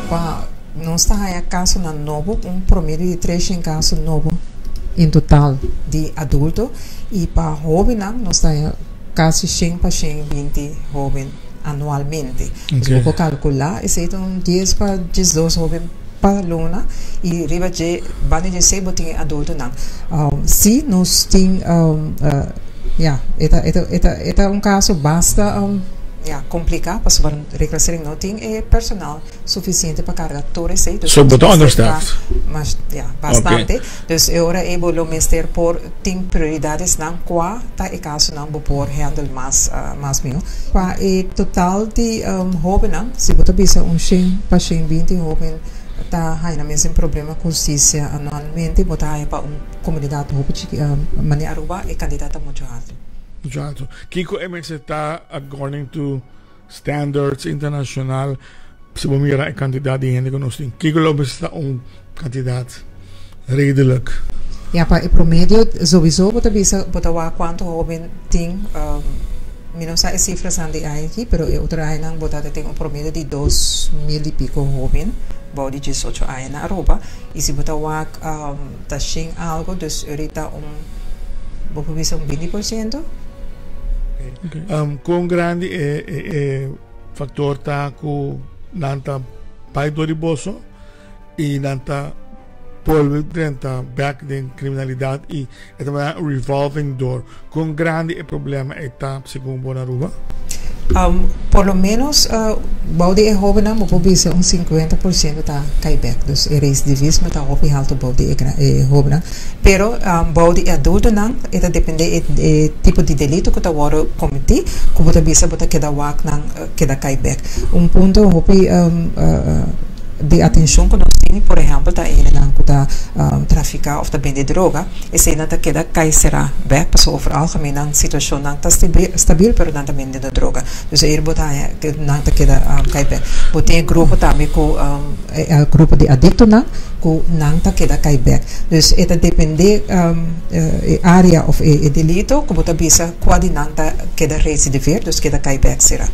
Pa nos ta haya kasonan nobo, un promedio di 300 kaso nobo en total di adulto, i pa hóbennan nos ta haya kasi 100 pa 120 hóben anualmente. Dus bo por kalkulá esei ta un 10 pa 12 hóben pa luna, i riba dje banda di esei bo tin e adultonan. Si nos tin, ya, e ta e ta e ta e ta un kaso basta, ya, kompliká pasobra Reclassering no tin e personal sufisiente pa karga tur esei. Dus So bo ta understaffed? Mas, ya, bastante. Dus e ora ei bo lo mester por tin prioridadesnan kua ta e kasonan bo por handle mas mas mihó. Pa e total di hóbennan, si bo ta bisa un shen pa 120 hóben ta haña nan mes den problema ku hustisia anualmente, bo ta haña pa un komunidat hopi chiki manera Aruba e kantidat ta muchu haltu. Muchu haltu. Kiko e mester ta according to standards internacional si bo mira e kantidat di hende ku nos tin? Kiko lo mester ta un kantidat redelijk? Ya, pa e promedio sowiso bo ta bisa bo ta wak kuantu hoben tin. Mi no sa e sifrasan di aña aki, pero e otro añanan bo ta tin un promedio di 2000 i piko hoben bou di 18 aña na Aruba. I si bo ta wak ta shen algo, dus ahorita un bo por bisa un 20%. Kon grandi e faktor ta ku nan ta bai dor di boso i nan ta bolbe drenta bek den kriminalidat i e ta manera un revolving door? Kon grandi e problema ei ta segun bo na Aruba? Por lo menos bou di e hobennan bo por bisa un 50% ta kai bek. Dus e recidivismo ta hopi halto bou di e hobennan. Pero bou di e adultonan e ta depende e tipo di delito ku ta wòrdu kometí ku bo ta bisa bo ta keda wak nan keda kai bek. Un punto hopi di atenshon ku nos tene por ehèmpel ta hendenan ku ta trafiká òf ta bende droga, eseinan ta keda kai será bek pasobra over algemeen nan situashonnan ta stabil pero nan ta bende droga. Dus ei bo ta haña ku nan ta keda kai bek. Bo tin e grupo tambe ku e grupo di adiktonan ku nan ta keda kai bek. Dus e ta depende e área òf e delito ku bo ta bisa kua di nan ta keda residiveer, dus keda kai bek será.